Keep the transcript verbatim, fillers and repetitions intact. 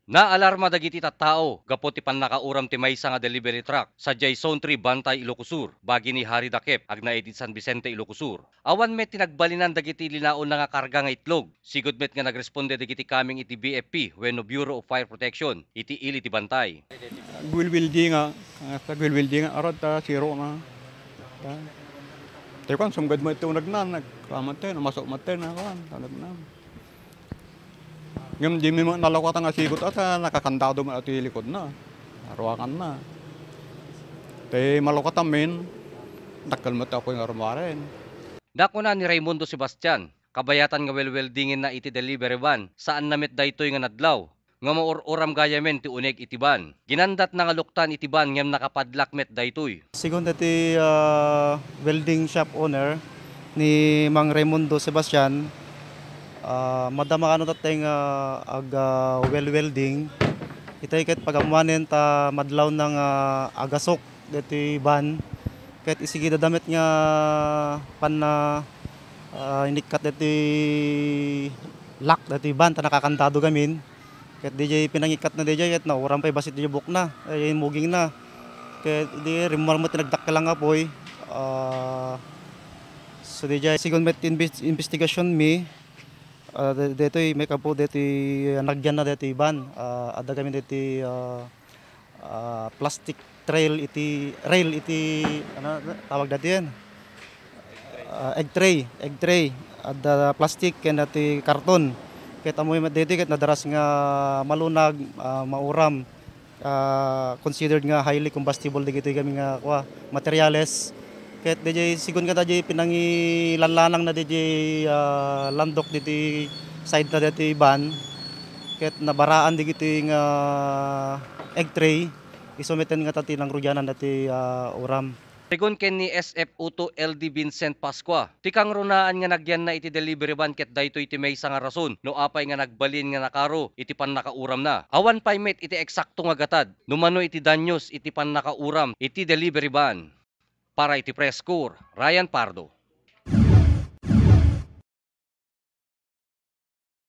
Naalarma dagiti tattao gapu ti pannakauram ti maysa nga delivery truck sadiay Zone three, Bantay, Ilocos Sur, bagi ni Harry Dakep, agnaed iti San Vicente, Ilocos Sur. Awan met ti nagbalinan dagiti linaonna nga karga nga itlog. Sigud met nga nagresponde dagiti kameng iti B F P wenno Bureau of Fire Protection iti ili ti Bantay. Agwilwilding nga, agwilwilding nga, arad ta siro na. Ta, ti kuan, sumgad mo iti unegna, nagkuan met, namasok met, na kuan, unegna. Ngem di mi met nalukatan nga sigot, ta nakakandado met ti likodna. Aruanganna. Ti malukatan min, dakkel met apoy nga rummuaren. Nakuna ni Raymundo Sebastian, kabayatan nga welweldingenna iti delivery van, saanna met daytoy nga nadlaw, nga maur-uram gayamen ti uneg iti van. Ginandatna nga luktan iti van ngem nakapadlock met daytoy. Segun daytoy, ah, welding shop owner ni Mang Raymundo Sebastian, ah, madama kano tattay nga ag, ah, welwelding. Itay ket pagammoanen ta madlawna nga agasok daytoy van. Ket isigidada met nga panna, ah, inikkat daytoy lock daytoy van ta nakakandado gamin. Ket diay pinangikkatna diay ket nauram pay bassit diay buokna, ay, mugingna. Ket idi rimmuar met ti nagdakkel nga apoy, ah, so diay segun met ti imbes-, investigasionmi, ah, da-, daytoy maikapud daytoy nagyanna daytoy van, ah, adda gamin daytoy, ah, ah, plastic trail iti, rail iti, ano, tawag daytoy yan? Ah, egg tray, egg tray. Adda plastic ken daytoy karton. Ket ammoyo met daytoy ket nadaras nga malunag, ah, mauram. Ah, considered nga highly combustible dagitoy gamin nga, kua, materyales. Ket daydiay, segun kadi pinangilanlanangna daydiay, ah, landok daytoy side na daytoy van. Ket nabaraan dagitoy nga egg tray. Isu met nga ta ti nangrugianan daytoy, ah, uram. Segun ken ni S F O two L D Vincent Pascua, ti kangrunaan nga nagyanna iti delivery van ket daytoy ti maysa nga rason no apay nga nagbalin nga nakaro iti pannakauramna. Awan pay met iti eksakto nga gatad no mano iti danyos iti pannakauram iti delivery van. Para iti Press Corps, Ryan Pardo.